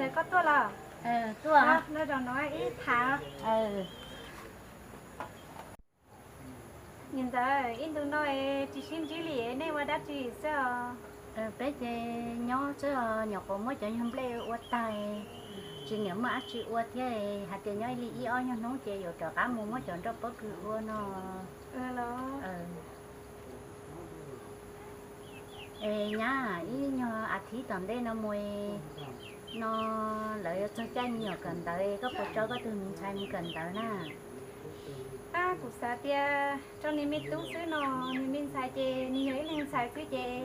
Koj tuaj los? Tuaj. Los zaum no ib tham. Niam ntxawm, ib ntu no tsis sib ntsib li, nej ua dab tsi xwb os? Peb ces nyob xwb os, nyuam qhuav muab cov nyuag nplej ua tag, tsis niam muaj dab tsi ua thiab, hais tias nyob li ib ob nyuag hnub ces yuav rov qab mus muab cov nroj pob kws ua no. Es nyab, ib nyuag a thiv tom ntej no mus no lawv yuav txog caij me nyuam kawm ntawv, koj puas tso koj tus me ntxhais mus kawm ntawv na? Ab, kuv xav tias tso niag me tub xwb no, niag me ntxhais ces nws yog ib leeg ntxhais xwb ces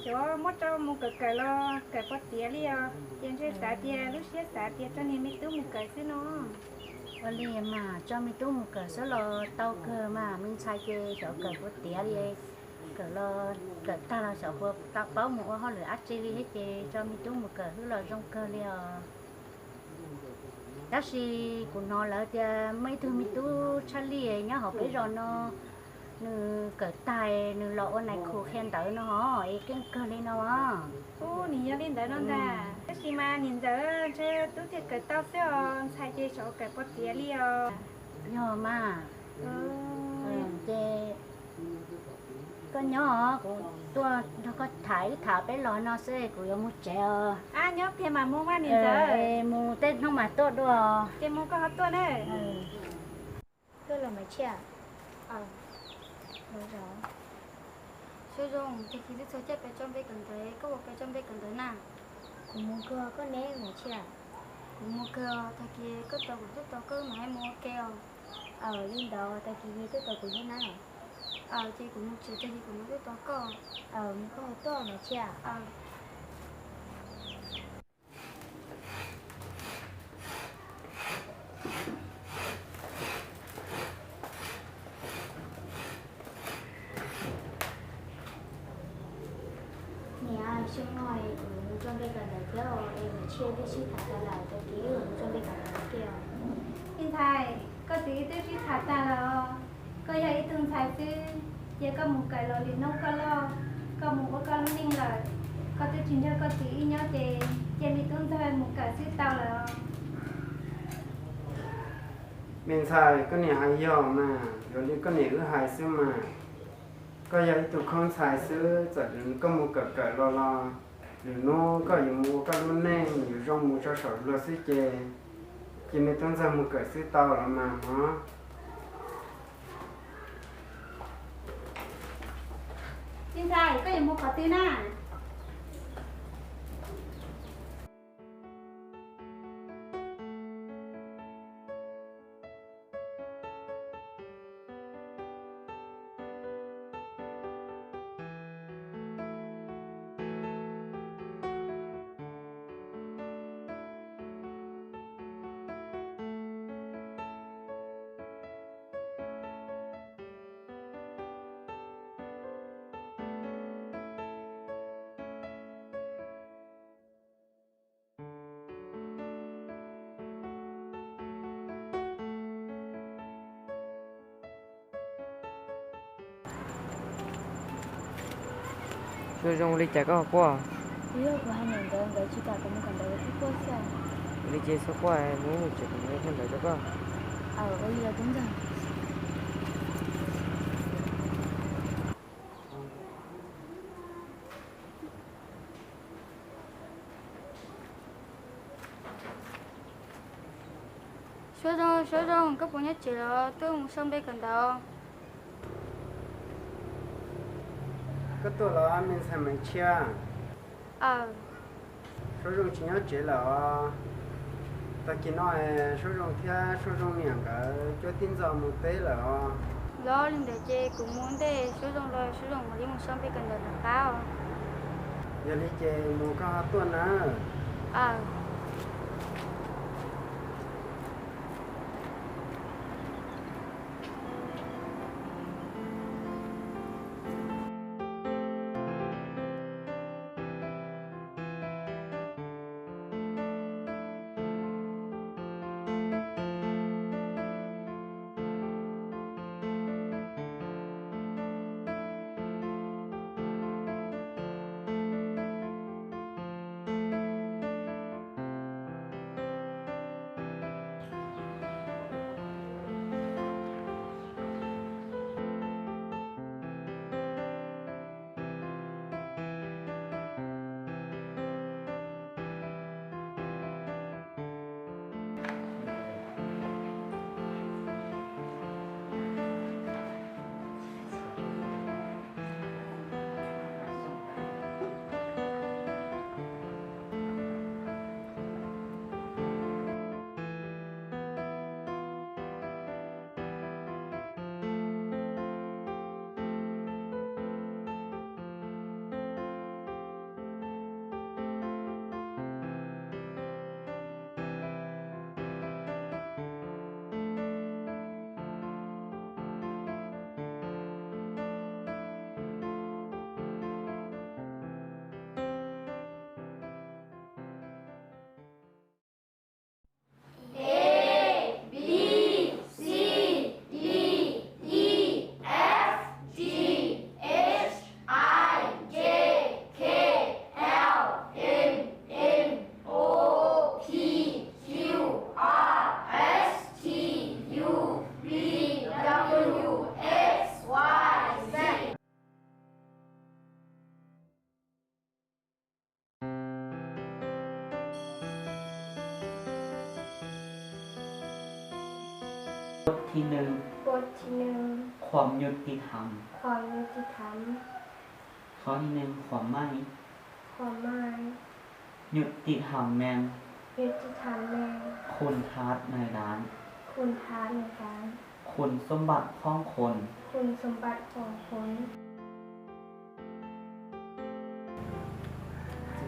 xyov muab tso mus kawm kawm los kawm pov tiav li os, ces ntshe xav tias lub siab xav tias tso niag me tub mus kawm xwb no. Ua li mas tso me tub mus kawm xwb los tau kawg mas, me ntxhais ces xyov kawm pov tiav li, kawm los kawm tag los xyov puas tau paub mus ua hauj lwm dab tsi li thiab, ces tso me tub mus kawm xwb los zoo kawg li os. Tab sis kuv hnov lawv tias muaj ib tug me tub tshaj lij nyob hauv peb zos no, nws kawm tag nws los ua nais khu qhia ntawv no hos es keej kawg li no. Ub, nws yog li ntawd no ntag. Tab sis mas niam ntxawm, ntshe tub thiaj kawm tau xwb os, ntxhais ces xyov kawm pov tiav li os. Yog mas. Ces koj nyob, kuv tuaj nrog koj tham ib tham peb los no xwb, kuv yuav mus tsev os. Ab, nyob kiag mas mus mas niam ntxawm. Mus tej hnub mas tuaj dua. Ces mus koj ho tuaj na. Tuaj los Maiv Tshiab. Suab Zoo, tag kis twb txog caij peb tso npe kawm ntawv, koj puas peb tso npe kawm ntawv na? Kuv mus kawg koj ne Maiv Tshiab. Kuv mus kawg, tag kis koj tos kuv tuaj tos koj mas hais mus ua ke os. Aws, li ntawd tag kis tuaj tos kuv thiab na. Aws, ces kuv mus tsev, tag kis kuv mam tuaj tos koj. Aws, mus koj ho tuaj Maiv Tshiab. Niam, xyoo no kuv mus tso npe kawm ntawv thiab os, es Maiv Tshiab twb sib tham tag lawm, tag kis wb mus tso npe kawm ntawv ua ke os. Me ntxhais, koj txiv wb twb sib tham tag lawm os. Koj yog ib tug ntxhais xwb, cia koj mus kawm los lwm hnub koj loj, koj mus ua koj lub neej lawm, koj twb tsis nrog koj txiv wb nyob ces cia me tub ntxawg mus kawm xwb tau lawm os. Me ntxhais, koj niam hais yog mas, yog li koj niam wb hais xwb mas. Koj yog ib tug khoob ntxhais xwb, txawm koj mus kawm kawm los los, lwm hnub koj yuav mus ua koj lub neej, yuav zoo mus tso saum luag xwb ces, cia me tub ntxawg mus kawm xwb tau los mas mog. Me ntxhais, koj yuav mus qhov twg na? Suab Zoo, li cas koj ho quaj? Kuv yog kuv hais niam nkawd, nkawd tsis kam kuv mus kawm ntawv, kuv thiaj quaj xwb. Ua li ces txhob quaj, mus ib mus tsev kuv muab ib phau ntawv rau koj. Aws, ua li los tub ntxawg. Suab Zoo, Suab Zoo, koj puas nyob tsev los twb mus sau npe kawm ntawv? Koj tuaj los me ntxhais Maiv Tshiab? Aws. Suab Zoo tsis nyob tsev lawm os. Tag kis no Suab Zoo thiab Suab Zoo niam nkawd cuab tib ntxo mus teb lawm os. Los li ntawd ces kuv mus ntej Suab Zoo los Suab Zoo mam li mus sau npe kawm ntawv tom qab os. Yog li ces mus koj ho tuaj nawb. Aws. ที่หนึ่ง ข้อที่หนึ่ง ความยุติธรรม ความยุติธรรม ข้อที่หนึ่ง ความไม่ ความไม่ ยุติธรรมแม่น ยุติธรรมแม่น คุณธาตุในร้าน คุณธาตุในร้าน คุณสมบัติของคน คุณสมบัติของคน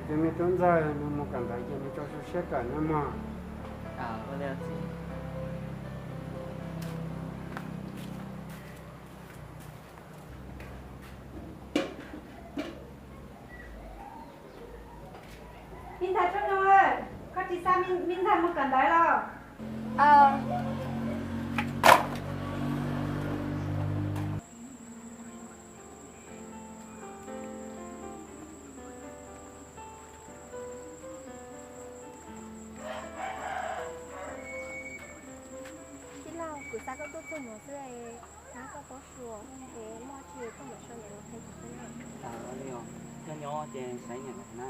Txiv, tus me tub ntxawg nws mus kawm ntawv ces nws tso siab kawm nawb mog. Me ntxhais Tub Nuj, koj tsis xa me ntxhais mus kawm ntawv los? Tij laug, kuv xa koj tuaj txog no xwb, hnab koj paub suav es muaj tsi koj mam sau ntawv los qhia kuv thiab na. Ua li os, koj nyob ces saib niam lawv na.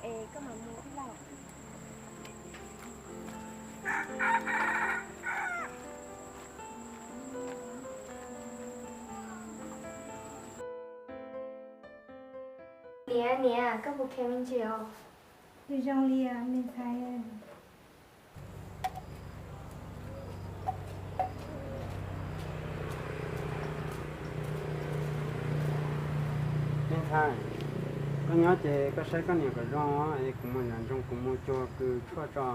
Es koj mam mus tij laug. Niam, niam, koj puas kheev me ntsis os? Zoo li me ntxhais. Me ntxhais, koj nyob ces koj saib koj niam kom zoo es kuv mus nram nroog kuv mus cuag kws tshuaj tso.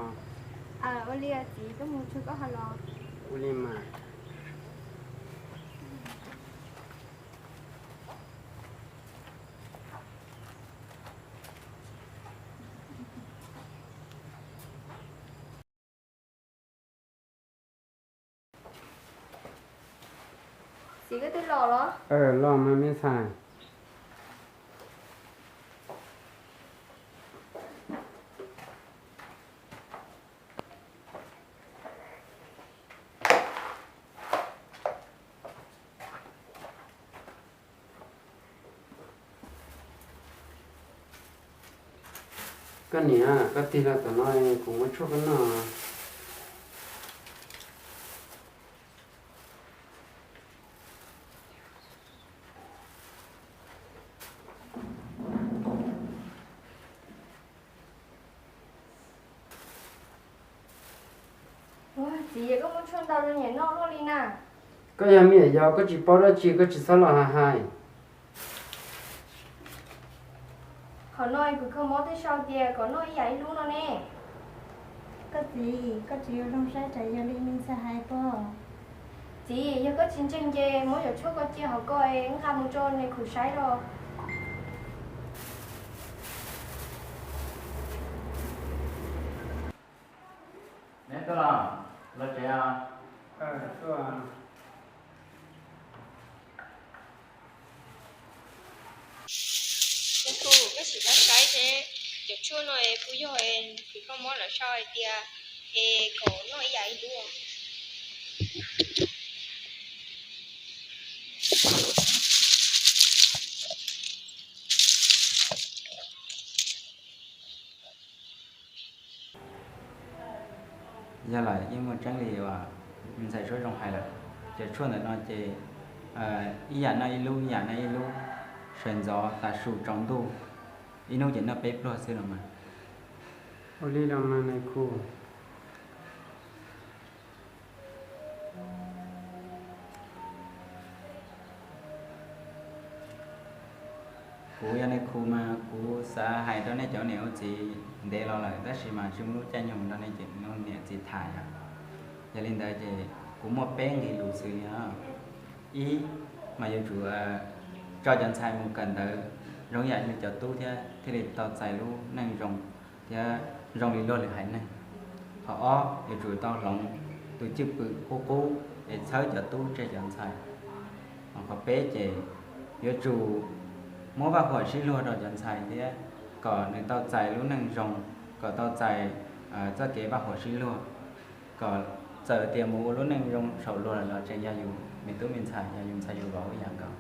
Ua li txiv, koj mus tsuag koj ho los. Ua li mas. Txiv, koj twb los los? Los mas me ntxhais. Koj niam, koj tig los tom no kuv muab tshuaj koj noj. Txiv, koj muab tshuaj ntau zoo niam noj luaj li na. Koj yog me nyuam yaus koj tsis paub dab tsi koj tsis txhob los hais hais. Qhov no kuv kho mob twb sau tias kom noj ib yam ib lub no ne. Koj txiv, koj tsis yog zoo saib tsam yog li me ntxhais hais pob. Txiv, yog koj tsis ntseeg ces muab cov tshuaj ko cia hauv ko es nqa mus tso nws khum saib los. Neb tuaj los? Los tsev os. Neb kuj, koj sim los saib seb cov tshuaj no es puas yog es kuv kho mob lawv sau hais tias es kom noj ib yam ib lub. Yog lawm, yeej muaj tseeb li uas me ntxhais Suab Zoo hais lawm. Cov tshuaj ntawm no ces ib yam noj ib lub, ib yam noj ib lub, sawv ntxov tav su tsaus ntuj, ib hnub ces noj peb pluag xwb los mas. Ua li los mas nais khu. Kuv yog nais khu mas kuv xav hais rau nej cov niam ua txiv ntev los lawm tab sis mas tsis muaj lub caij nyoog rau nej cov niam txiv tham yom. Yog li ntawd ces kuv muaj peb nqe lus xwb li os. Ib, mas yuav tsum tso cov ntxhais mus kawm ntawv zoo yam li cov tub thiab thiaj li tau txais lub neej zoo thiab zoo li luag lwm haiv neeg. Qhov ob, yuav tsum tau hloov tus cwj pwm qub qub es txhawb cov tub tseg cov ntxhais. Qhov peb ces yuav tsum muab vaj huam sib luag rau cov ntxhais thiab kom nws tau txais lub neej zoo, kom tau txais txoj kev vaj huam sib luag, kom txawm tias mus ua lub neej zoo saum luag los tseem yog yus me tub me ntxhais, yog yus ntxhais yus vauv ib yam nkaus.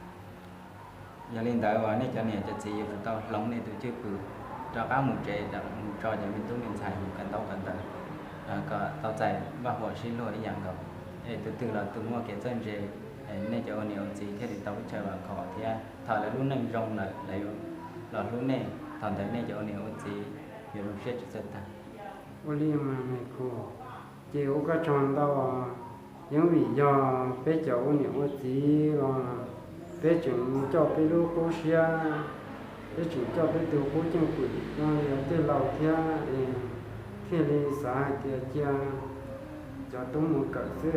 Yog li ntawd uas nej cov niam cov txiv yuav tsum tau hloov nej tus cwj pwm rov qab mus tsev, mus tso cov me tub me ntxhais mus kawm ntaub kawm ntawv, kom tau txais vaj huam sib luag ib yam nkaus. Es tus twg los tus muaj kev txawj ntse, nej cov ua niam ua txiv thiaj li tau ib chaw vam khom thiab thaum lawv lub neej zoo lawm lawv yuav los hlub nej, thaum ntawd nej cov ua niam ua txiv yuav zoo siab tsis txawj tag. Ua li mas me kub, ces ua koj tsaug ntau. Yeej vim yog peb cov ua niam ua txiv los peb tseem coj peb lub qub siab, peb tseem coj peb tus qub cwj pwm no yog tej laus thiab, thiaj li xav hais tias cia cov tub mus kawm xwb,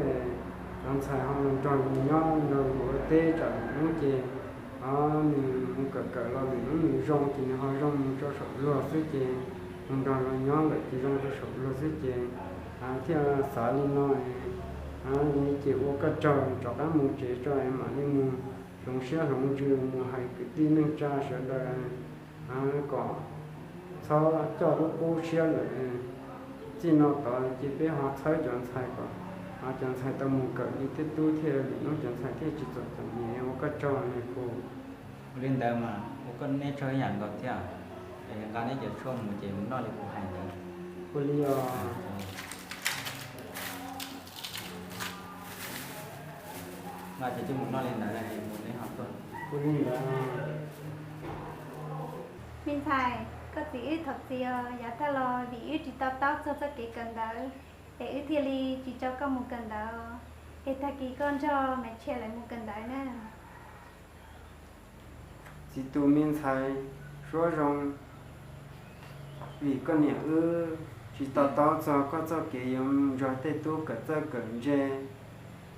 cov ntxhais ho mus nrog luag nyob nrog luag ua teb tsam lwm hnub ces nws mus kawm kawm los lwm hnub nws zoo ces nws ho zoo mus rau saum luag xwb ces mus nrog luag nyob lawm ces zoo rau saum luag xwb ces thiaj xav li no. Ces ua koj tsaug, rov qab mus tsev tso es mam li mus hloov siab hloov ntsws mus hais kwv tij neej tsa sawv daws kom txhob coj lub qub siab lawm. Txij no tod ces peb ho txhawb cov ntxhais kom cov ntxhais tau mus kawm li tej tub thiaj lwm hnub cov ntxhais thiaj tsis txom txom nyem. Ua koj tsaug me kub. Ua li ntawd mas ua koj neb tsaug ib yam nkaus thiab. Nqa neb cov tshuaj mus ces mus noj li kuv hais ntawd. Ua li os. Nqa ces coj mus noj li ntawd, mus neb ho tuaj. Ua li ntawd. Me ntxhais, koj txiv wb thov txim os, yav tag los vim wb tsis to taub txog txoj kev kawm ntawv es wb thiaj li tsis tso koj mus kawm ntawv, es tag kis koj nrog Maiv Tshia lawv mus kawm ntawv na. Txiv tus me ntxhais, suab zoo, vim koj niam wb tsis to taub txog koj txoj kev yuav nrog tej tub kawm txawj kawm ntse,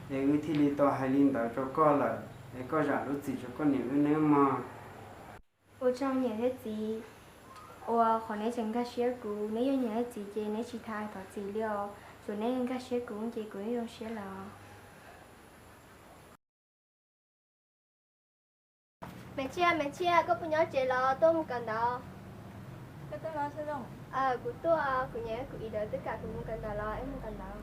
es wb thiaj li tau hais li ntawd rau koj lawm, es koj zam lub txim rau koj niam wb nawb mog. Ua tsaug niam thiab txiv, uas qhov neb tseem nkag siab kuv. Neb yog niam thiab txiv ces neb tsis tas thov txim li os, tsuas neb nkag siab kuv ces kuv yeej zoo siab lawm. Maiv Tshia, Maiv Tshia, koj puas nyob tsev los tuaj mus kawm ntawv? Kuv tuaj, kuv niam kuv txiv lawv twb kam kuv mus kawm ntawv los wb mus kawm ntawv.